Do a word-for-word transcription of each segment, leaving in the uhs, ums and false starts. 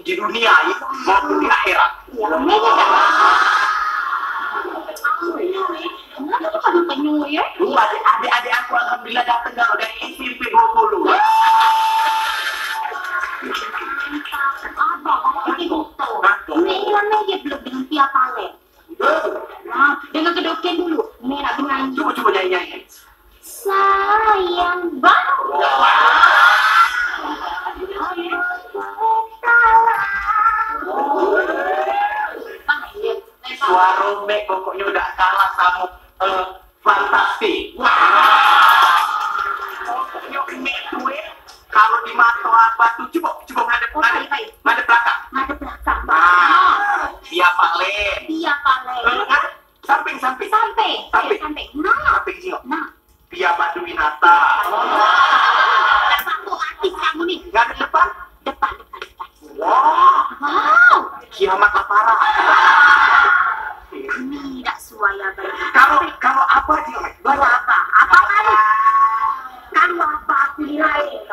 Di dunia, ya, maupun di akhirat. Iya, amin, ya. Kenapa kamu penyuh, ya? Lu, adik, adik, adik aku, alhamdulillah, datang dari S M P dua puluh. Abang, abang, ini betul. Betul. Ini kan dia belum dengan Pia Palen. Nah, dengar kedoken dulu. Ni nak dengar. Cuba, cuba nyanyi, nyanyi. Sayang, bang. Suara Mek pokoknya udah kalah sama, eh, Fantastik. Wah. Pokoknya Mek tu, eh, kalau di mata abah tu, cuba, cuba ngadep, ngadep, ngadep belakang. Ngadep belakang. Nah, Pia Palen. Pia Palen. Eh, ngadep samping, samping. Samping. Samping. Samping. Nah. Samping, jingok. Nah. Pia Padu Winata. Dah satu artis kamu ni. Ngadep depan. Depan, depan, depan. Wah. Wow. Kiamat lah parah. Ini dak suai abang. Kalau, kalau apa dia, Mek? Kalau apa? Apa kamu? Kalau apa aku nilai?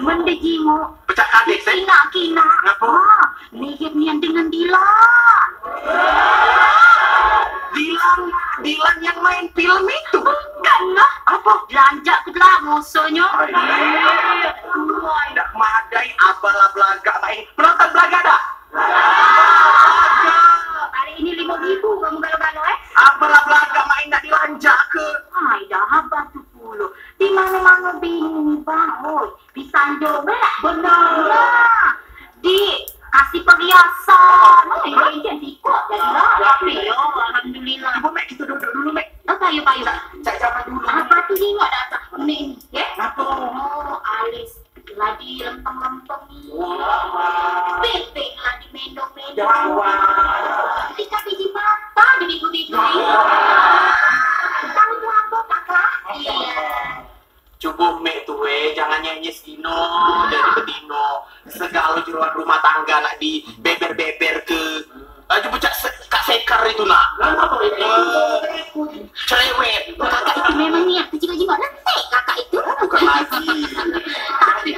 Mendejingo. Pecah kadek, Sek. Kina-kina. Ngapa? Ah, mirip nian dengan Dilan. Dilan, Dilan yang main film itu. Bukan lah. Apa? Lanjak ke dalam musuhnya. Ai. Dak madai abah lah belagak main. Penonton belagak dak? Hari ini lima ribu kamu galo-galo, eh? Apalah belagak main dak dilanjak ke? Ai, dah abah tu pulo. Di mana-mana bini ni, Bang. Oi, disanjung, eh? Benar. Ya. Dikasih perhiasan. Oh, ini encen sikok jadilah. Tapi, yo, alhamdulillah. Cuba, Mek, kita duduk dulu, Mek. Oh, payu, payu. Cak, cak zaman dulu. Apa tu nengok dah tak? Mek ni, ya? Kenapa? Oh, alis. Lagi lempeng-lempeng ni. Wah. Bebek lagi mendong-mendong. Ya Allah. Tinggal biji mata di minggu-minggu ni. Ya Allah. Tahu tu apa, Kakak? Iya. Cubo mek tu, eh, jangan nyenyes dino, jadi bedino. Segalo jeroan rumah tangga nak dibeber-beber ke. Laju pecak se-, Kak Sekar itu, nak. Lah, apa itu? Eh, cerewet. Kakak itu memang niat kecil-kecil, nanti kakak itu. Bukan lagi. Tapi,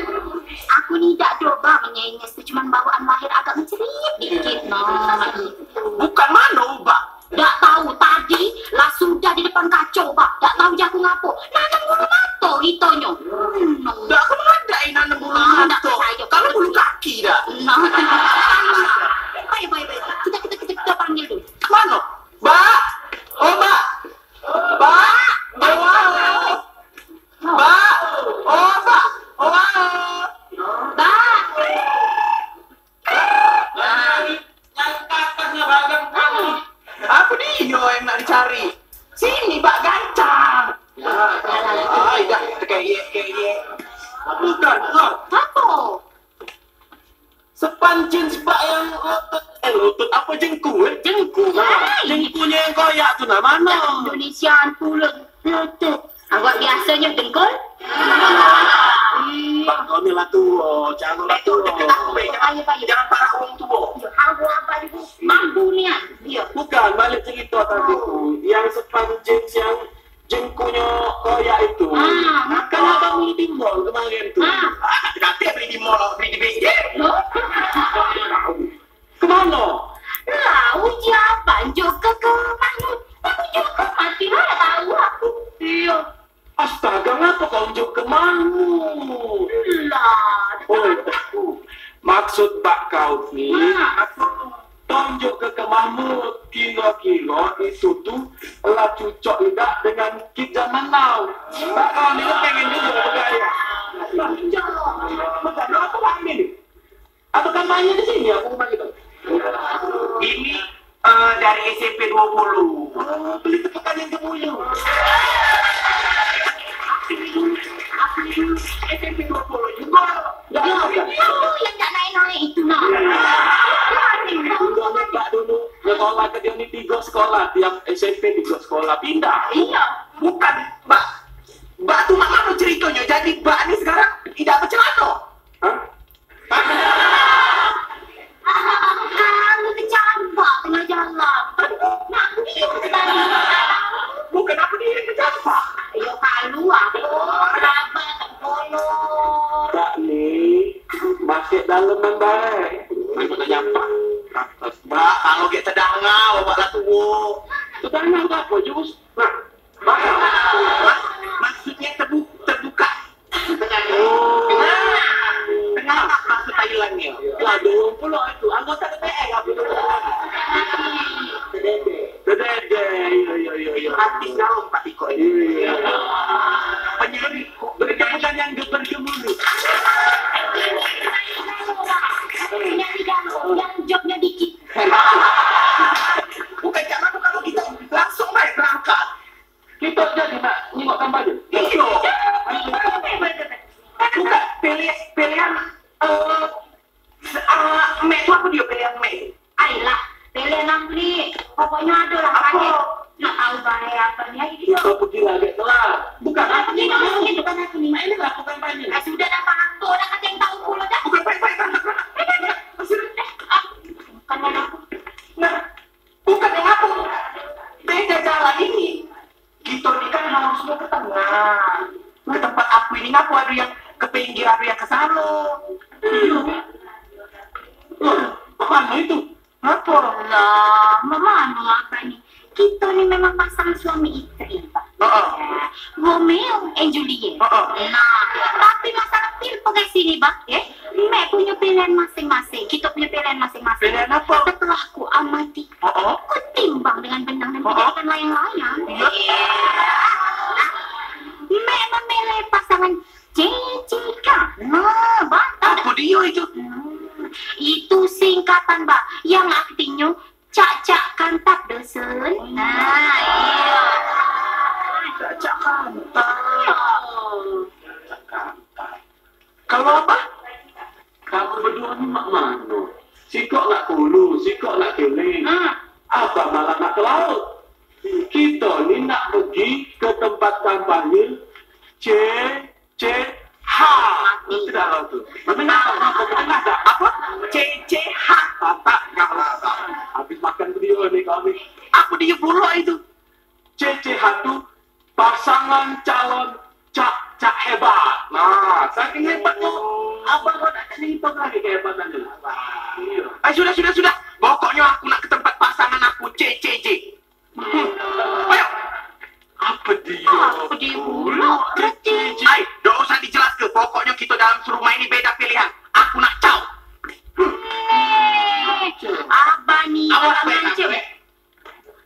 aku ni dak do ba menyenyes tu, cuman bawaan lahir agak mencerit dikit, nah. Bukan mano, Ubak. Dak tahu, tadi lah sudah di depan kaco, Bak. Dak tahu jaku ngapo. Nanam bulu mato itonyo. Hmm, no. Dak, kamu ada yang nanam bulu mato. Dak percaya. Kamu bulu kaki dah. Nah. Baik, baik, baik. Kita, kita, kita, kita panggil dulu. Mano? Bak! Oh, Bak! Bak! Oh, wow! Bak! Oh, Bak! Oh, wow! Bak! Apa dia yang nak dicari? Sini, Bak, gancang. Ai, dah, keyek, keyek. Bukan, Bak. Apa? Sepan jeans, Bak, yang lutut, eh, lutut apa, jengku, eh? Jengku. Nah, jengkunya yang koyak tu, nah, mano? Indonesian pula. Lutut. Awak biasanya dengkul. Bak, kau ni lah tuo, jangan lah tuo. Ayo, ayo. Jangan parah wong tuo. Aku apa juga? Mampu nian. Iya. Bukan, balik cerita tadi tu. Yang sepan jeans yang jengkunyo koyak itu. Ah, kan abang beli di mall kemarin tu. Ah. Ah, kate beli di mall, beli di pinggir. Loh? Kemano? Lah, uji abang juga ke Mahmud. Aku juga mati lah tahu aku. Iya. Astaga, ngapa kau unjuk ke Mahmud? Lah, oi, aku. Maksud bak kau ni, nah, aku tunjuk ke, ke Mahmud, kira-kira itu tu lah cocok idak dengan kit zaman now. Bak kau ni pengen juga bergaya. Bukan, apa kau ambil ni? Atau kampanye di sini, aku rumah kita? Ini, eh, dari S M P dua puluh. Oh, beli tepukan yang gemuyu. Aku dulu, aku dulu S M P dua puluh juga. Enggak ada. Itu yang tak naik-naik itu, nah. Iya. Dulu, Bak, dulu. Ya, kalau kata dia ni tiga sekolah, tiap S M P tiga sekolah, pindah. Iya. Bukan, Bak. Bak tu mak mano ceritonyo? Jadi, Bak ni sekarang tidak bercelana? Hah? Kamu kecambak tengah jalan. Nak biu tadi. Bukan aku ni yang kecambak. Yo, kalu aku. Sabar, tengkolor. Bak ni, masuk daleman bae. Bak, kalau gek tedangau, awak lah tuo. Tedangau tu apo, Jus? Nah, bak. Mak-, maksudnyo tebu-, tebuka. Oh. Tengah. Tengah bahasa Thailand ni. Lah, dulu pulo itu. Anggota D P R apa tu? Dedede. Iyo, iyo, iyo, iyo. Artis dalam Pak Tiko ini. Iyo, iyo. Penyanyi, penyanyi yang geber-gemuruh. Penyanyi dalam yang jobnya dikit. Bukan, cak mano kalau kita langsung bae berangkat. Kito jadi nak nengok kampanye? Iyo. Bukan, pilih, pilihan, eh, se-, ah, mek tu apo dio pilihan mek? Ai lah, pilihan aku ni. Pokoknyo ado lah. Apo? Nak tahu bae apo ni, ayo. Kito pergi lah agak telat. Bukan aku ni, bukan aku ni. Mak ini lah aku kampanye. Ah, sudah dah, Pak. Aku dah kata yang tahu pulo dah. Bukan, baik, baik, berangkat, berangkat. Berangkat, berangkat. Sudah. Eh, ah, bukan aku. Nah, bukan yang aku. Beda jalan ini. Kito ni kan harusnyo ke tengah. Ke tempat aku ini, ngapo ado yang ke pinggir, ado yang ke sano? Iyo. Loh, mak mano itu? Ngapo? Lah, mak mano apo ni? Kito ni memang pasangan suami istri, Bang. Heeh. Romeo and Juliet. Heeh. Nah, tapi masalah pil pengasih ni, Bang, ya. Mek punyo pilihan masing-masing, kito punyo pilihan masing-masing. Pilihan apo? Setelah ku amati, oh, oh, ku timbang dengan benang dan, oh, oh, ku jadikan layang-layang. Iyo. Mek memilih pasangan C C K. Nah, Bang, tau dak? Apo dio itu? Hmm, itu singkatan, Bang, yang artinyo cak-cak kantap dosen. Nah, iyo. Cak-cak kantap. Iyo. Cak-cak kantap. Kalu abah? Kamu beduo ni mak mano? Sikok ngak ke hulu, sikok ngak ke hilir. Hmm. Abah malah ngak ke laut. Kito ni nak pergi ke tempat kampanye C C H. Mati. Itu dah tu. Menengah tak? Apa? Menengah tak? Apa? C C H. Katak kau. Habis makan beduo ni kau ni. Apo dio pulo itu? C C H tu pasangan calon cak, cak hebat. Nah, saking hebatnyo, abang kau tak cerito lagi kehebatannyo. Iyo. Eh, sudah, sudah, sudah. Pokoknyo aku nak ke tempat pasangan aku, C C J. Hmm. Ayo. Apo dio? Apo dio pulo? C C J. Ai, dak usah dijelaske. Pokoknyo kito dalam serumah ini beda pilihan. Aku nak caw. Eh, abah ni galak ngancem.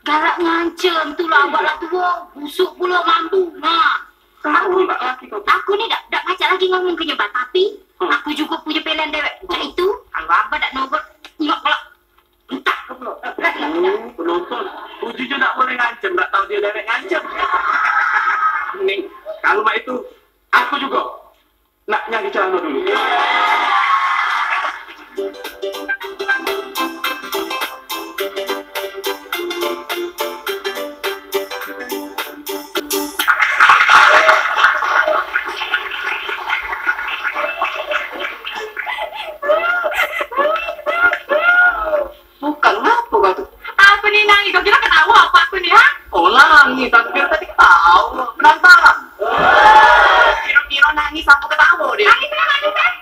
Galak ngancem tu lah, awak lah tuo, busuk pulo mambu. Nah, aku, aku ni dak, dak pacak lagi ngomong ke nyo, Bah, tapi aku jugo punyo pilihan dewek. Cak itu, kalu abah dak nurut, nyok lah. Entah ke pulo. Hmm, penonton. Uji je dak boleh ngancem, dak tau dio dewek ngancem. Ni, kalu mak itu, aku jugo. Nak nyari celano dulu. Bukan, ngapo kau tu? Aku ni nangis, kau kira ketawa apa aku ni, ha? Oh, nangis, tapi kira tadi ketawa. Penasaran? Kira-kira nangis apa ketawa dia? Nangis, nangis, nangis.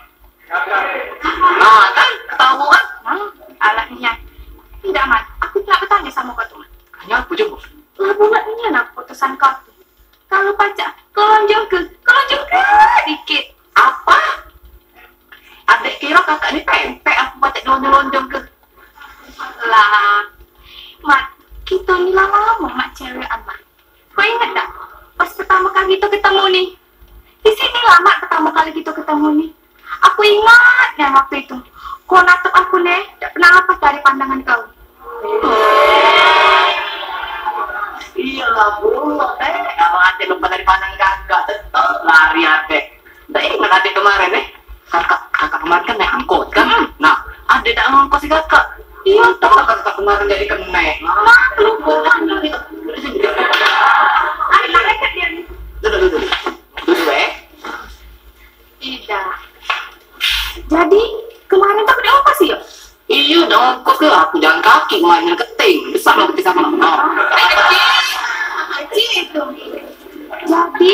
Nah, kan? Ketawa, kan? Nah, alah nian. Tidak, Mat. Aku nak bertanya sama kau tu, Mat. Tanya apa je, Bos? Lah, bulat nian apa keputusan kau tu? Kalu pacak, kelonjong ke, kelonjong ke dikit. Apa? Adek kiro kakak ni pempek aku pacak dilonjong-lonjong ke? Lah, Mat, kito ni lah lamo, Mat, cewekan, Mat. Kau inget dak? Pas pertamo kali kito ketemu ni. Di sini lah, Mat, pertamo kali kito ketemu ni. Aku ingat nian waktu itu. Kau natep aku, Neh, dak pernah lepas dari pandangan kau. Iyalah, bulat, eh. Kalau ade lepas dari pandangan kakak, tetep lari ade. Dak ingat ade kemarin, eh? Kakak, kakak kemarin kan naik angkot, kan? Hmm. Nah, ade dak ngongkosi kakak. Iya, kakak kemarin jadi kenek. Nah, lu bukan. Ayo, naik ke dia ni. Duduk, duduk. Duduk, eh. Idak. Jadi, kemarin tu aku diongkos, yo? Iyo, diongkos ke aku jalan kaki kemarin, keting. Besar lah keting sama. Nah. Kecil. Kecil itu. Jadi,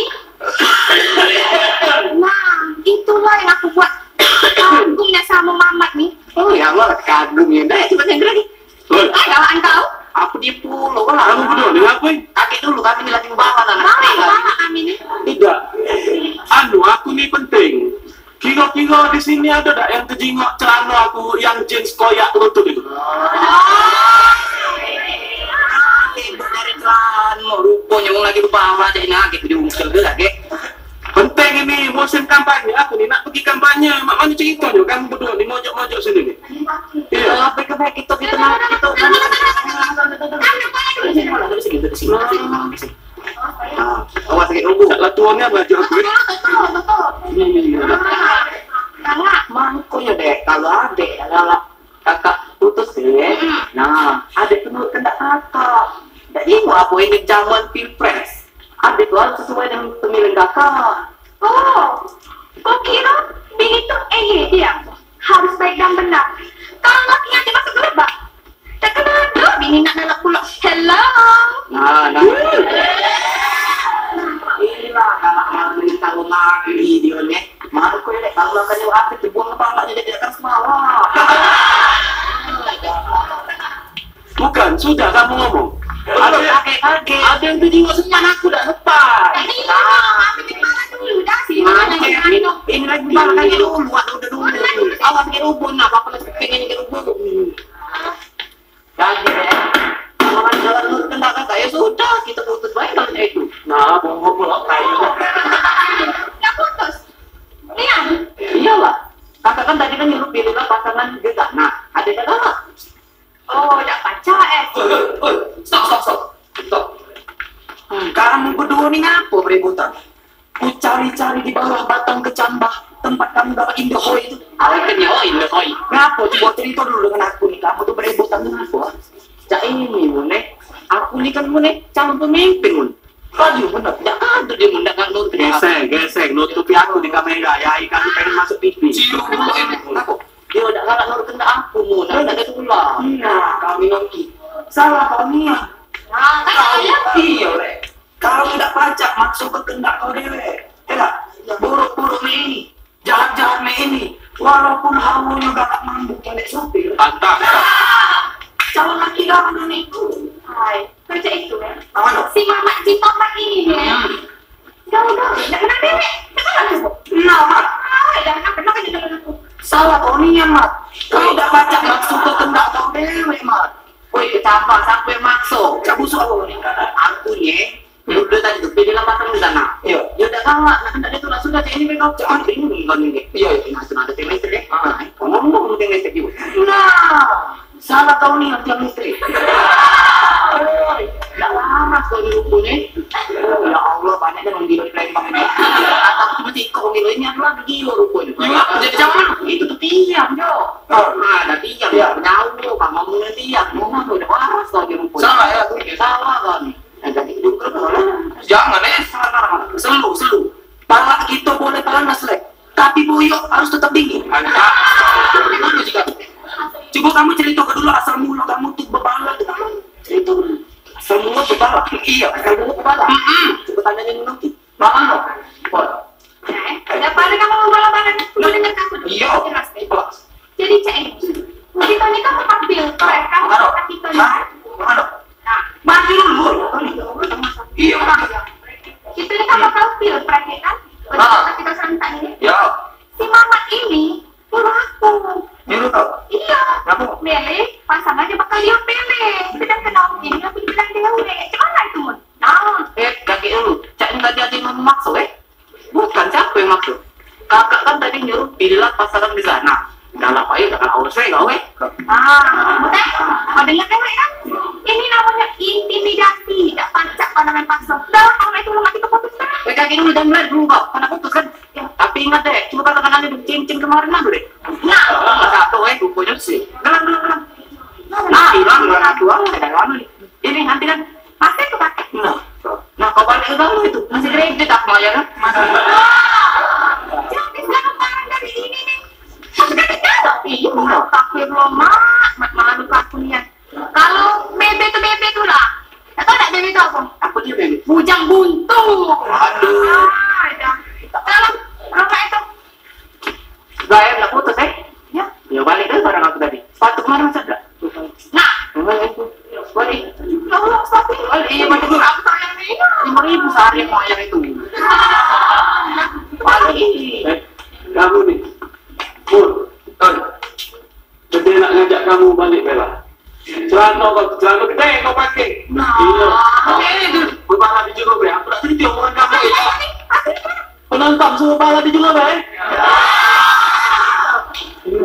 nah, itulah yang aku buat kagumnya sama Mamat ni. Oh, ya Allah, kagum. Bumi dah, cuma sendiri lagi. Oi. Ah, kawan kau. Aku di pulau lah. Kamu berdua ni ngapain? Kakek dulu, kami ni lagi bawah lah. Bawah, bawah kami ni. Tidak. Anu, aku ni penting. Kira-kira di sini ada dak yang kejingok celana aku yang jeans koyak lutut itu? Ibu dari celana, rupanya wong lagi bawah, jadi nak gitu diungkel ke lagi. Penting ini musim kampanye, aku ni nak pergi kampanye. Mak mana ceritanya kamu berdua ni mojok-mojok sini ni? Iya. Apa ke baik kita, kita nak, kita nak. Sini, sini, sini. Ah, awas sakit rubuk. Salah tuannya baju aku. Iya, iya, iya. Mangko ya dek, kalau adek galak kakak putus dek. Nah, adek tu nurut kendak kakak. Dak jingok apa ini zaman pilpres. Adek tu harus sesuai dengan pemilihan kakak. Oh, kau kira bini tu eh dia harus baik dan benar. Kalau laki aja masuk ke lebak. Tak kena ada bini nak nolak pula. Hello. Nah, nah. Inilah galak malu tahu mati dia ni. Malu kau ni, kalau makan ni apa tu buang kepala dia dekat semalam. Bukan, sudah kamu ngomong. Ada, ada yang tu jingok senyap aku dah lepas. Tadi aku di mana dulu dah sih. Ini lagi makan dulu, buat udah dulu. Awas ke rubun lah, apa pengen ke rubun. Jadi, eh, kalau kan jalan nurut kendak kakak, ya sudah, kita putus baik kalau kayak itu. Nah, bongkok pula kayu. Dah putus. Nian. Iyalah. Kakak kan tadi kan nyuruh pilihlah pasangan juga. Nah, ada dah lah. Oh, dak pacak eh. Oi, oi, oi. Stop, stop, stop. Stop. Hmm, kamu berdua ni ngapa beributan? Ku cari-cari di bawah batang kecambah tempat kamu dapat indahoy itu. Awet kan ya, oh, indahoy. Ngapa? Coba cerita dulu dengan aku ni. Kamu tu beributan tu ngapa? Cak ini, Mun, eh. Aku ni kan, Mun, eh, calon pemimpin, Mun. Aduh, bener. Dak ada dia, Mun, dak nurut. Gesek, gesek. Nutupi aku di kamera. Ya, ikan pengen masuk T V. Cium dulu ini. Ngapa? Dia dak galak nurut kendak aku, Mun. Dak ada tulah. Nah, kami nanti. Salah kau ni, ya. Nah, kan iya, Lek. Kau dak pacak makso ke kendak kau dewek. Ya dak? Buruk-buruk mek ini, jahat-jahat mek ini. Walaupun hawanya galak mambuk kelek sopir. Pantang. Calon laki galak dengan itu. Hai, kerja itu ya. Apa tu? Si Mamat Jin Tomat ini ya. Hmm. Jauh-jauh, dak pernah dewek. Dak pernah cukup. Nah, Mat. Hai, dah pernah, pernah kerja dengan aku. Salah kau ni, ya, Mat. Kau dak pacak makso ke kendak kau dewek, Mat. Woi, kecambah, siapa yang makso? Cak busuk aku ni. Aku ni, dulu tadi tu, pilih lah pasang di sana. Iya. Dia dak galak, nak kendak dia tu lah sudah, cak ini mereka. Cak ini, ini, ini. Iya, iya, nah, itu ada tim listrik, eh. Ah. Nah, eh, ngomong-ngomong tim listrik juga. Nah, salah kau ni yang tiang listrik. Oi, dak laras kau ni rupa ni. Oh, ya Allah, banyak dah orang gila di Palembang ni. Atau aku mesti ikut orang gila ini adalah gila rupanya. Iya, jadi zaman. Itu tu tiang, Jo. Ah, dah tiang, ya, jauh, Bang, ngomong dengan tiang. Ngomong tu dah waras kau ni rupa. Salah ya, aku. Salah kau ni. Nah, jadi hidup kau lah. Jangan, eh. Salah, salah, salah. Selalu, selalu. Palak kita boleh panas, Lek. Tapi boyok harus tetap dingin. Mantap. Gimana sih kamu? Coba kamu cerita ke dulu asal mula kamu tuh bebalak tuh kamu cerita dulu. Asal mula bebalak. Iya, asal mula bebalak. Mm-mm. Coba tanya dia nanti. Mama no. Bon. Dah paling kamu mau bala-bala ni. Udah dengar aku dulu. Iya. Jelas deh. Jelas. Jadi cak ini. Kita ni kan tempat pilpres, kan? Mama no. Kita ni. Hah? Mama no. Nah. Maju dulu. Iya, Mama. Kita ni kan bakal pilpres, ya kan? Ah. Kita serentak ini. Ya. Si Mamat ini nyuruh aku. Nyuruh kau? Iya. Kenapa? Milih pasangan yang bakal dia pilih. Sedangkan aku ini aku dibilang dewek. Cak mana itu, Mun? Nah. Eh, kakek dulu. Cak ni tadi ada yang memaksa, eh? Bukan, siapa yang maksa? Kakak kan tadi nyuruh pilihlah pasangan di sana. Dah lah, ayo, jangan awas, eh, kau, eh. Ah, betul. Kau dengar, dewek, kan? Ini namanya intimidasi. Tak pacak kau namanya paksa. Dah, kalau itu lu mati keputus, dah. Eh, kakek dulu, jangan dulu kau. Kena putus, kan? Tapi ingat deh, coba kata kenal itu cincin kemarin lah deh. Nah, masa apa, eh, rupanya sih. Gelang, gelang, gelang. Nah, hilang, gelang aku, ah, ada lama nih. Ini nanti kan masih aku pakai. Nah, nah, kau balik ke kamu itu, masih kredit aku bayar kan? Masih. Jadi sekarang barang dari ini nih. Masih kredit kan? Iya, Mak. Astagfirullah, Mak. Mak, malu aku nih ya. Kalau bebe tu bebe tu lah. Kau tak bebe tu apa? Apa dia bebe? Bujang buntu. Aduh. Ah, dah. Kalau apa itu? Gaya nak putus, eh? Ya. Ya, balik ke barang aku tadi. Sepatu Marah saja. Nah, mana itu? Balik. Ya Allah, astagfirullah. Balik, iya, balik dulu. Aku sayang nih. Lima ribu sehari aku mayar itu. Balik. Eh, kamu nih. Pur. Oi. Gede nak ngajak kamu balik, Bella. Celana kau, celana gede kau pakai. Nah. Iya. Pakai itu. Berbahan di juga, Bel. Aku tak setuju omongan kamu itu. Penonton suruh pala di juga, Bel. Iyo,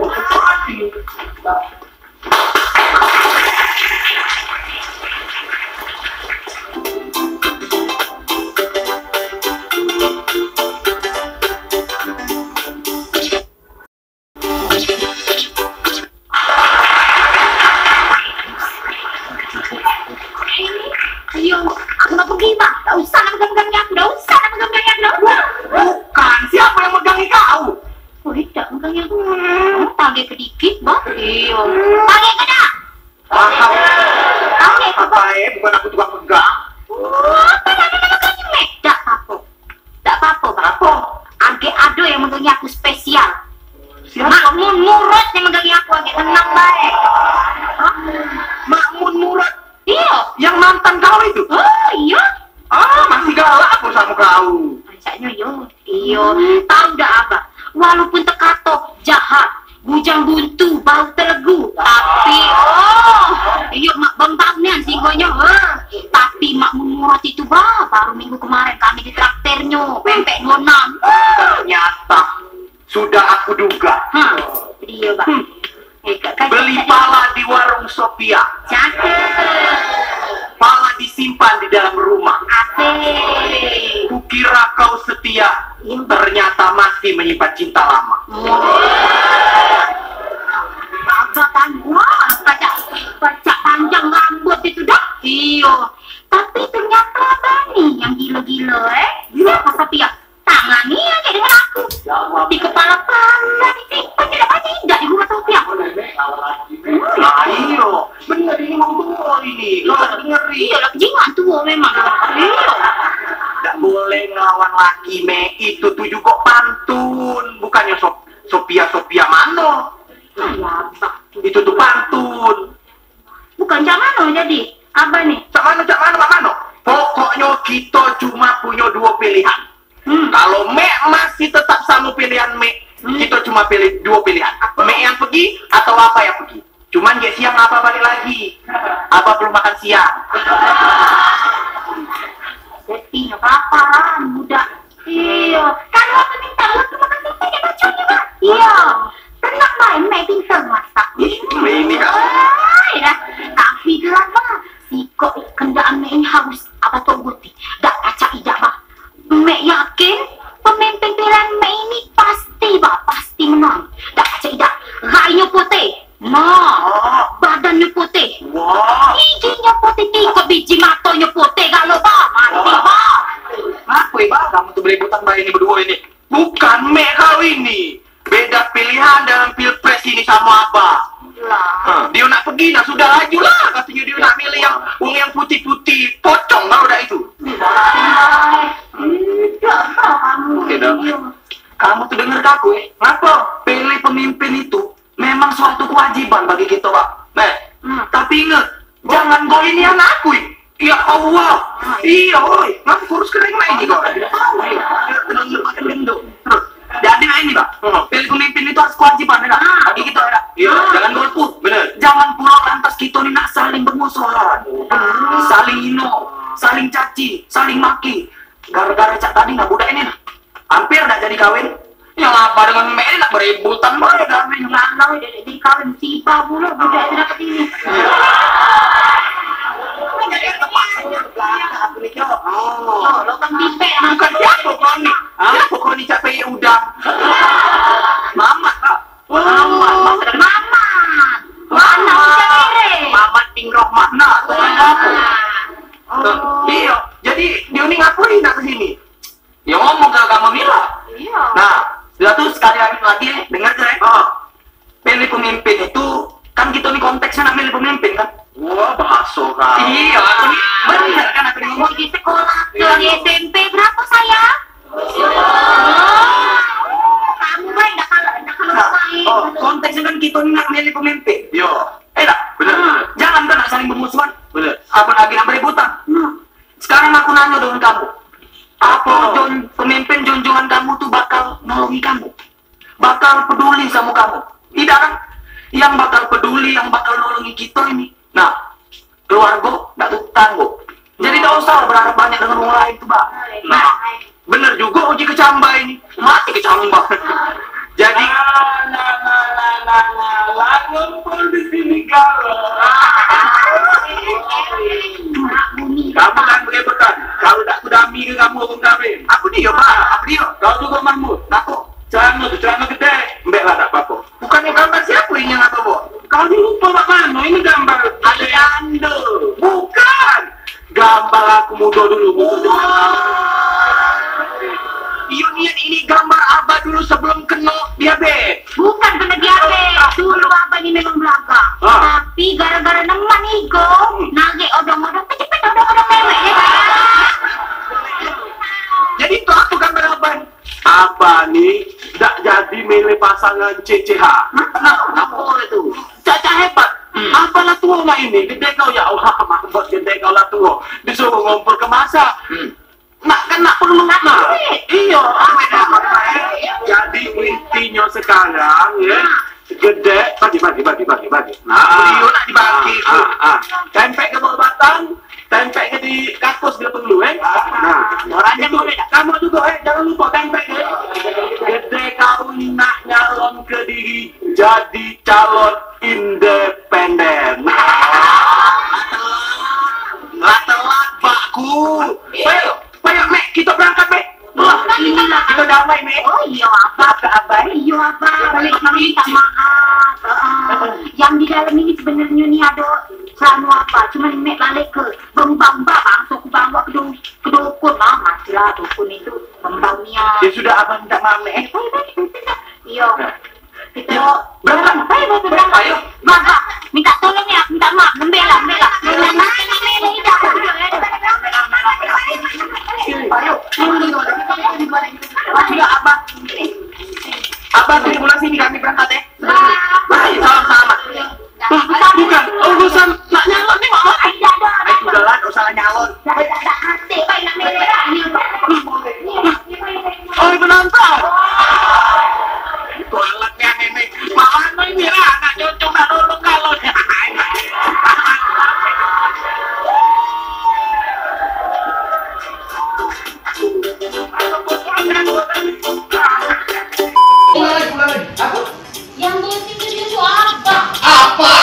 aku nak pergi, Bang. Dak usah nak megang-megang aku, dak usah nak megang-megang aku, dak usah. Bukan, siapa yang megangi kau? Oh, dak megangi aku. Kamu pakai kedikit, Bang. Iyo. Pakai ke dak? Paham. Pakai ke, Bang? Apa, eh? Bukan aku tukang pegang. Oh, apa nak megang, Mek? Dak apa-apa. Dak apa-apa, Bang. Apa? Agek ado yang megangi aku spesial. Siapa? Mak Mun Murad yang megangi aku, agek tenang bae. Hah? Mak Mun Murad? Iyo. Yang mantan kau itu? Oh, iyo. Ah, masih galak aku sama kau. Pancaknyo yo. Iyo. Tahu dak, Abah? Walaupun tekato jahat, bujang buntu, bau telegu. Tapi, oh, iyo, mak bembang nian singgonyo, eh. Tapi Mak Mun Murad itu, bah, baru minggu kemarin kami ditraktirnyo, pempek duo enam. Ternyata sudah aku duga. Ha, iyo, bah. Hmm. Eh, kak, kak, beli kak, pala di warung Sophia. Cakep. Pala disimpan di dalam rumah. Asik. Kukira kau setia, iya, ternyata masih menyimpan cinta lama. Wah. Agak kan, wah, pacak, pacak panjang rambut itu dah. Iyo. Tapi ternyata abang ni yang gilo-gilo, eh. Gilo apa, Sophia? Tangani aja dengan aku. Di kepala pala disimpan, tidak banyak indah di rumah Sophia. Lah, iyo. Bener ini wong tuo ini. Kau tak dengeri. Iyo lah, jingan tuo memang. Iyo. Dak boleh ngelawan laki, Mek. Itu tu jugo pantun. Bukannya Sop-, Sophia, Sophia mano? Alah, Bang. Itu tu pantun. Bukan cak mano jadi? Apa ni? Cak mano, cak mano, cak mano? Pokoknyo kito cuma punyo duo pilihan. Hmm. Kalo Mek masih tetap samo pilihan Mek, hmm, kito cuma pilih duo pilihan. Apa? Mek yang pegi atau Abah yang pegi. Cuman gek siang Abah balik lagi. Abah belum makan siang. Sepinya kelaparan, budak. Iyo, kalu aku minta buat ke makan tempe, dak baco ni, Mak. Iyo. Tenang bae, Mek pinter masak. Ini, Mak. Oi, dah. Tapi gelar, Bang. Sikok kenderaan Mek ini harus apa tu, Guti? Dak pacak idak, Bang. Mek yakin pemimpin pilihan Mek ini pasti, Bang, pasti menang. Dak pacak idak. Rainyo putih. Nah, oh, badannyo putih. Wah. Giginyo putih, tikok biji matonyo putih galo, Bang. Mati, wah, Bang. Ngapo, Bang, kamu tu beributan bae ini beduo ini? Bukan Mek kau ini. Beda pilihan dalam pilpres ini samo Abah. Lah. Hah, dio nak pegi, nah sudah laju lah. Katonyo dio nak milih yang wong yang putih-putih. Pocong kau dak itu. Idak, kamu. Oke, dah. Kamu tu denger ke aku, eh? Ngapo? Pilih pemimpin itu memang suatu kewajiban bagi kito, Pak. Nah, hmm, tapi inget, jangan golin nian aku, eh. Ya Allah. Nah. Iyo, oi. Ngapo kurus kering mak ini kok? Terus, jadi mak ini, Pak. Hmm. Pilih pemimpin itu harus kewajiban, ya, Pak? Ah. Bagi kito, ya, Pak? Iyo. Ah. Jangan golput. Bener. Jangan pulo lantas kito ni nak saling bermusuhan. Hmm. Saling ino, saling caci, saling maki. Gara-gara cak tadi nah budak ini nah. Hampir dak jadi kawin. Yang apa dengan Mek ni nak beributan bae kawin lanang jadi, jadi kawin tiba pulo budak tu dapat ini. Jadi tempat belakang aku ni, Cok. Oh. Oh, lubang bibir. Bukan siapa kau ni? Hah? Siapa kau ni cak peyek udang? Mamat, Pak. Mamat, Pak. Mamat. Mana udah kere? Mamat Bing Rohman. Nah, teman kamu. Oh. Tuh, iyo. Jadi, dia ni ngapain nak ke sini? Ya ngomong ke kamu Mila. Iya. Nah, sudah tu sekali lagi, lagi, dengar je, eh. Ah. Pilih pemimpin itu, kan kita ni konteksnya nak milih pemimpin, kan? Wah, bahasa kau. Iya, aku ni bener kan aku ni ngomong. Di sekolah ke, iya, S M P berapa, sayang? Oh, kamu baik dah kalau, dah kalau Oh, konteksnyo kan kito ni nak milih pemimpin. Yo. Eh dak? Bener, bener. Jangan kan nak saling bermusuhan. Bener. Apalagi nak beributan. Sekarang aku nanya dengan kamu. Apa jon-, pemimpin junjungan kamu tu bakal nolongi kamu? Bakal peduli sama kamu? Tidak kan? Yang bakal peduli, yang bakal nolongi kita ini, nah, keluarga dak tu tangguh. Jadi dak usah berharap banyak dengan orang lain tu, Bang. Nah, bener juga uji kecambah ini. Mati kecambah. Jadi nah, nah, nah, nah, nah, nah, langun pun di sini galau. Kamu jangan berebutan. Kalau tak kudami ke kamu, aku kawin. Aku dia, Bang. Aku dia. Kau juga Mahmud. Aku. Celana tu, celana gede. Mbek lah, tak apa-apa. Bukannya gambar siapa ini yang apa, Bok? Kau ni lupa mak mano ini gambar Aliando. Bukan. Gambar aku muda dulu, muda dulu. Iyo, niat ini gambar abah dulu sebelum kena diabetes. Bukan kena diabetes. Dulu abah ni memang belagak. Ah. Tapi gara-gara neman ego, narik odong-odong, kejepit odong-odong mewek. Jadi tu apa gambar abah? Abah ni dak jadi milih pasangan C C H. Nah, kenapa itu? Cak-cak hebat. Abah lah tua mak ini, gede kau ya Allah, mabot gede kau lah tua. Disuruh ngumpul ke masa. Nak kan nak perlu nak. Iyo, amin, amin. Jadi intinya sekarang ya, gede, bagi, bagi, bagi, bagi, bagi. Nah, iyo nak dibagi tu. Ah, ah. Tempek ke bawah batang, tempek ke di kakus dia perlu, eh. Nah, orang itu, kamu juga, eh, jangan lupa tempek, eh. Gede kau nak nyalon ke diri jadi calon independen. Lah telat, bakku. Ayo. Payo, Mek, kito berangkat, Mek. Wah, inilah kito damai, Mek. Oh, iyo, Abah. Abah. Iyo, Abah. Balik kami minta maaf. Heeh. Yang di dalam ini sebenarnya ni ada celana Abah. Cuman Mek balik ke bang, bang, bang, langsung aku bawa ke, du-, ke dukun. Bang, matilah dukun itu. Kembang nian. Ya sudah, Abah minta maaf, Mek. Iyo. Nah. Kita berangkat. Ayo, berangkat. Ayo. Mak, Mak, minta tolong ya, minta maaf. Nembela, nembela. Ayo. Sudah, Abah. Abah, terima kasih, kami berangkat, eh. Mari, salam, salam. Bukan urusan nak nyalon ni, Mak. Ayo, sudahlah, tak usah nyalon. Oi, penonton. Kualat nian ini. Malah ini lah, nak cucung nak dulu kalau. Ulang lagi, ulang lagi. Apa? Yang berhenti kerja tu apa? Apa?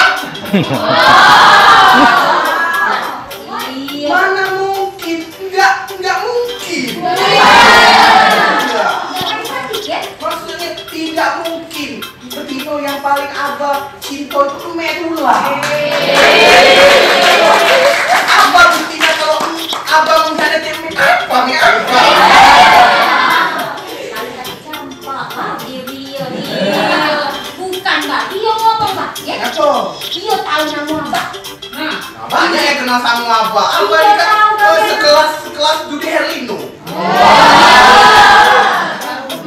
Iya. Mana mungkin? Enggak, enggak mungkin. Enggak. Enggak. Maksudnya tidak mungkin. Betino yang paling abah cinta itu emek dulu lah. Apa buktinya kalau abah mengkhianati emek? Apa nih abah? Campak, ah, dia, dia, dia. Bukan, Mbak. Dia ngomong, Mbak. Ya? Ngaco. Dia tahu nama Mbak. Nah, banyak yang kenal sama Abah. Abah ni kan, eh, sekelas, sekelas Dude Herlino.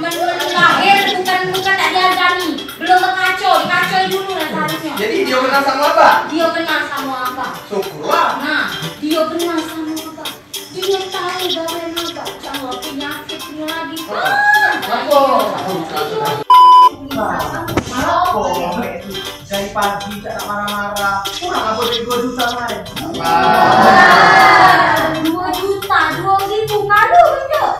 Men, men lahir bukan, bukan tak dihargani. Belum mengaco, dikacoi dulu lah seharusnya. Jadi, dia kenal sama Abah? Dia kenal sama Abah. Syukurlah. Nah, dia kenal sama Abah. Dia tahu gawean Abah, cak penyakit ni lagi. Apa? Apa? Dari pagi tak nak marah-marah. Kurang apa duit dua juta kemarin? Dua juta, dua ribu malu, Cuk.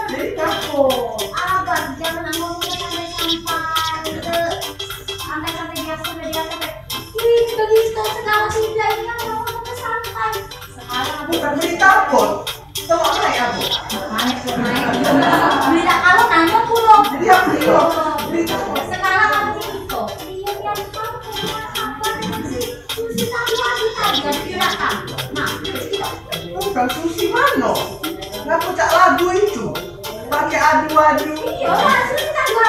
Jadi apa? Abang, jangan ngomong sampai-sampai. Sampai-sampai dia, sampai dia, sampai. Duit begitu, segala tidak, ini kan ngomong sampai-sampai. Bukan berita pun. Coba naik aku. Naik, naik. Berita kalau nanya pulo. Iya, iya. Berita pun. Sekarang aku cerita. Iya, iya, apa sih? Susi tak buat kita juga dikirakan. Nah, bukan Susi mano? Ngaku cak lagu itu. Pakai adu-adu. Iya, lah, Susi tak buat